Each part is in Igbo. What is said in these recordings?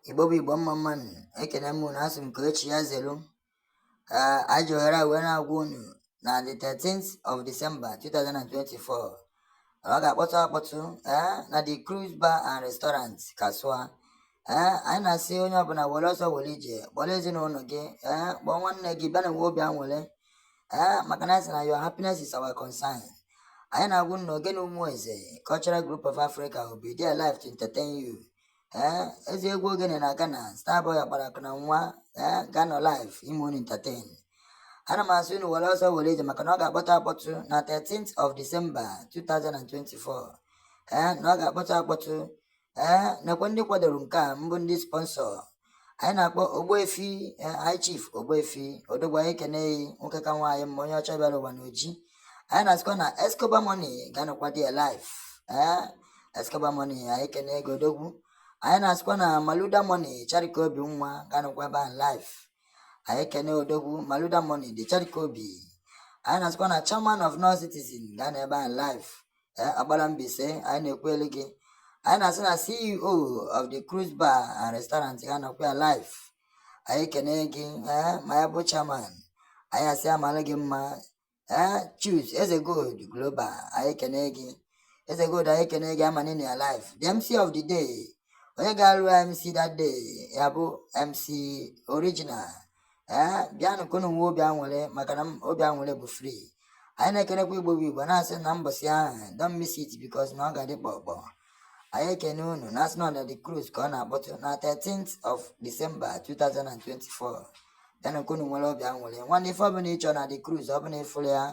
Igbo bụ Igbo, mma mma nụ. Ekene m unu, asị m ka echi ya zelu. Ee, anyị ji ohere a wee na-agwa unu na the 13th of December 2024, ọ ga-akpọtụ akpọtụ, ee, na the Cruise Bar and Restaurant, Kasua. Ee, anyị na-asị onye ọbụla were ọsọ were ije, kpọrọ ezinụlọ gị, ee, kpọọ nwanne gị, bịa na nwe obi aṅụrị, ee, maka na asị na your happiness is our concern. Anyị na-agwa unu na Ogene Ụmụeze Cultural Group of Africa will be there live to entertain you. Ee, eze egwu ogene na Ghana, Starboy Akparakụ na nwa, ee, ga-anọ live ime unu entertain. Ana m asị unu were ọsọ were ije, maka na ọ ga-akpọtụ akpọtụ na 13th of December 2024. Ee, na ọ ga-akpọtụ akpọtụ. Ee, nakwa ndị kwadoro nke a mbụ, ndị sponsor anyị na-akpọ Ogbuefi, ee, High Chief Ogbuefi Odogwu, anyị ekeneghị nwoke ka nwaanyị mma, onye ọcha bịara ụwa n'oji. Anyị na-asịkwa na Escobar Money ga-anọkwa there live. Ee, Escobar Money, anyị ekene ego Odogwu. Anyị na-asịkwa na Maluda Money, Charika Obi nwa, ga-anọkwa ebe ahụ live. Anyị ekene Odogwu Maluda Money dị Charika Obi. Anyị na-asịkwa na Chairman of North Citizen ga-anọ ebe ahụ live. Ee, Agbara Mbaise, anyị na-ekwu elu gị. Anyị na-asị na CEO of the Cruise Bar and Restaurant ga-anọkwa ya live. Anyị ekene gị, ee, ma ya bụ chairman, anyị asị amala gị mma. Ee, Choose Eze Gold Global, anyị ekene gị. Eze Gold, anyị ekene gị, ama nina ya live. The MC of the day, onye ga-arụ MC that day, ya bụ MC Original. Ee, bịanụ ka unu nwee obi aṅụrị, maka na obi aṅụrị bụ free. Anyị na-ekenekwa Igbo bụ Igbo, na-asị na mbọsị ahụ, don't miss it, because na ọ ga-adị kpọkpọ. Anyị ekene unu, na asị na the Cruise ka ọ na-akpọtụ na 13th of December 2024. Bịanụ ka unu nwere obi aṅụrị. Nwanne, ife ọbụla ị chọrọ na the Cruise, ọbụla ịfụrụ ya,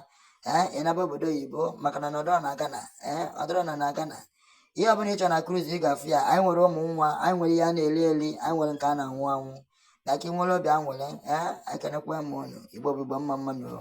ee, ị naba obodo oyibo, maka na nọdụ na Ghana, ee, ọ dọrọ na Ghana, ihe ọbụla ị chọrọ na Cruise, ị ga-afụ ya. Anyị nwere ụmụ nwa, anyị nwere ihe a na-eli eli, anyị nwere nke a na-anwụ anwụ. Bịa ka ị nwere obi aṅụrị. Ee, ekenekwa m unu. Igbo bụ Igbo, mma mma nụ.